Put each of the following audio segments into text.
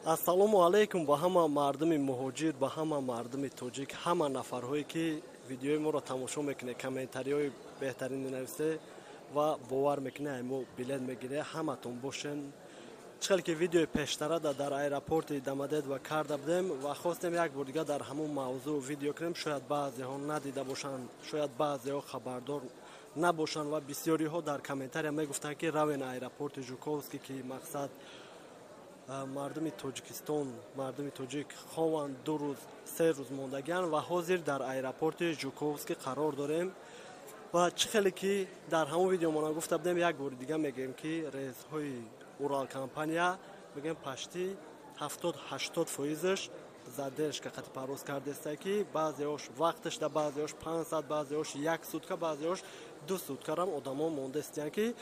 Ассалому алайкум ба ҳама мардуми муҳоҷир, ба ҳама мардуми тоҷик, ҳама нафарҳое, ки видеои моро тамошо мекунед, комментариҳои беҳтарин менависед ва бовар мекунед, мо билет мегиред. Ҳаматон бошен. Чӣ хел ки видеои пештарада дар аэропорти Домодедово карда будем ва хостем як бор дига дар ҳамон мавзӯъ видео кунем. Шояд баъзеҳо надида бошанд, шояд баъзеҳо хабардор набошанд ва бисёриҳо дар комментария мегуфтанд, ки равен аэропорти Жуковский, ки мақсад мардуми Тоҷикистон, мардуми тоҷик хованд, 2 рӯз, 3 рӯз мондагианд. Ва ҳозир дар аэропорти Жуковский қарор дорем ва чӣ хеле ки дар ҳамон видеомона гуфта будем, як бори дига мегӯем, ки рейсҳои Урал компания, мегӯем, почти 70-80 фоизаш задержка қати парвоз кардеста, ки баъзеош вақташда, баъзеош 5 саат, баъзеош як сутка, баъзеош 2 суткарам одамо мондастиянд, ки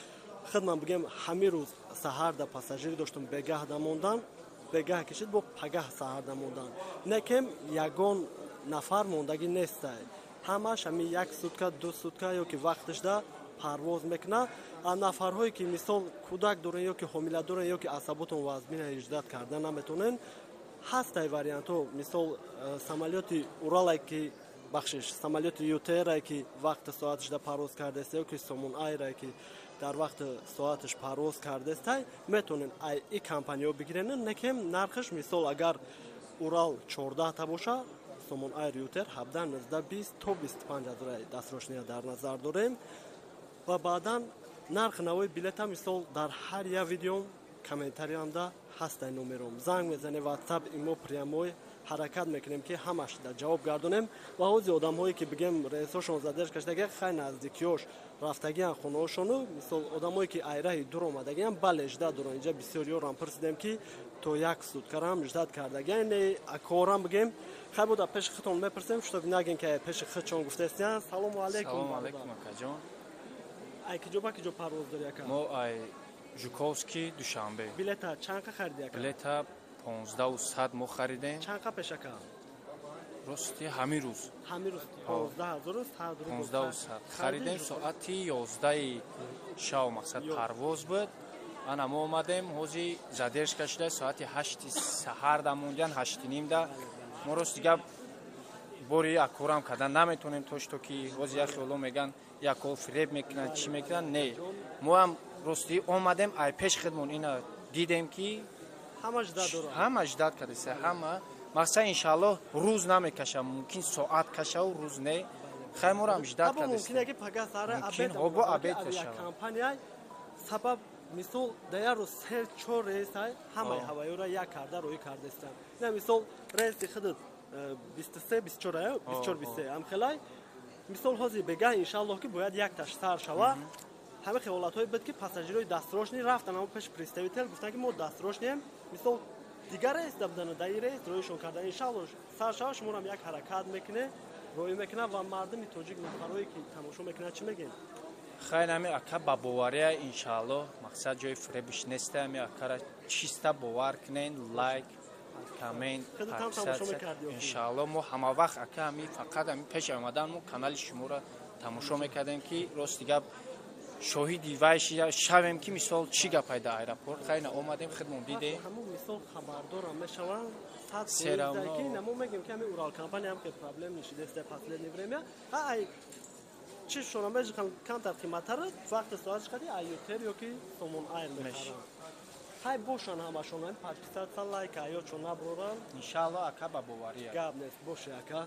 хидман бигем, ҳамин рӯз саҳарда пассажир доштум, бегаҳда мондан, бегаҳ кишид, бо пагаҳ саҳарда мондан. Некем ягон нафар мондагӣ нестай, ҳамаш ҳамин як сутка, 2 сутка ё ки вақташда парвоз мекунад. А нафарҳое, ки мисол кӯдак дорен ё ки ҳомила дорен, ё ки асаботон вазмина ждать карда наметонен, ҳастай вариантҳо. Мисол, самолёти Уралай, ки, бахшиш, самолёти ЮТР, ки вақти соаташда парвоз кардааст, ё ки Сомон Айрай, ки дар вақти соаташ парвоз кардастай, метавонен ай и компаниҳо бигирен. Некем нархаш, мисол, агар Урал 14та боша, Сомон Айр, ЮТР 17, 19, 20 то 25 ҳазора дастрочния дар назар дорем. Ва баъдан нархи навои билета, мисол, дар ҳар як видеом комментариямда ҳастай номером, занг мезане, Ватсап, имо, прямой, ҳаракат мекунем, ки ҳамаш дар ҷавоб гардонем. Ва ҳози одамҳое, ки бигем, рейсҳошон задержка шудаги, хай, наздикиёш рафтагиан хонаҳошону, мисол, одамое, ки айраҳи дур омадагиан, бале, ждать доран. Инҷа бисёриёрам пурсидем, ки то як суткарам ждать кардагиан. Не акорам бигем, хай, буда пеши худтон мепурсем, чтоб нагем, ки пеши худшон гуфтаистиян. Салому алайкум. Салому алайкум, акаҷон. Ай киҷо ба киҷо парвоз дори, ака? Мо ай Жуковский, Душанбе. Билета чанд қа хариди, ака? Билета 15 100 мо харидем. Чанд қа пеш, ака? Рости, ҳамин рӯз. Ҳамин рӯз 15 100? 15 100 харидем, соати 11-и шав, мақсад, парвоз буд. Ана мо омадем, ҳози задержка шуда, соати 8-и саҳарда мондиян, 8:30-да. Мо, рости гап, бори акорам кардан наметонем, то что ки ҳози як хиёло меган, яко фиреб мекунанд, чӣ мекунанд. Не, моам рости омадем, ай пеш хидмон ина дидем, ки ҳама ждать кардеса, ҳама. Мақсад, иншааллоҳ, рӯз намекаша, мумкин соат кашаву рӯз не. Хай, морам ждать кардесмумкин обед кашава. Компания сабаб, мисол, дар як рӯз се чор рейс ҳамаи ҳавоёра як карда роӣ кардестанд. На, мисол, рейси худат 23, 24, 24, 23 ҳамхелай. Мисол, ҳозир бегаҳ, иншааллоҳ, ки бояд якташ сар шава. Ҳама ҳолатҳое буд, ки пассажирои дастрочный рафтан ҳамо пеши представитель, гуфтанд, ки мо дастрочныем. Мисол, дигар рейс да будан, дар ин рейс роишон кардан. Иншааллоҳ, сар шава, шуморам як ҳаракат мекуне, роӣ мекунад. Ва мардуми тоҷик, нафарое, ки тамошо мекунад, чӣ мегӯем? Хайр, ҳами ака ба бовария, иншааллоҳ, мақсад, ҷои фиребиш неста. Ҳами акара чиста бовар кунен, лайк, коммент. Иншааллоҳ, мо ҳама вақт, ака, ҳами фақат ҳами пеш омадан мо канали шуморо тамошо мекардем, ки рости гап, шоҳиди вай шавем, ки мисол чӣ гапай дар аэропорт. Хайна омадем, хидмон дидем. Ҳамон, мисол, хабардорам мешаванд. Ки намо мегем, ки ҳами Урал компания ҳам ки проблем нишидест последнее время, ай чӣ шона межихан, камтар қиматтар, вақти соатш қади ай ЮТР ё ки Сомон Айр мехаранд. Хай, бошан ҳамашон, подписаться, лайк аёчон наброран. Иншааллоҳ, ака, ба бовария. Гап нест, боше, ака.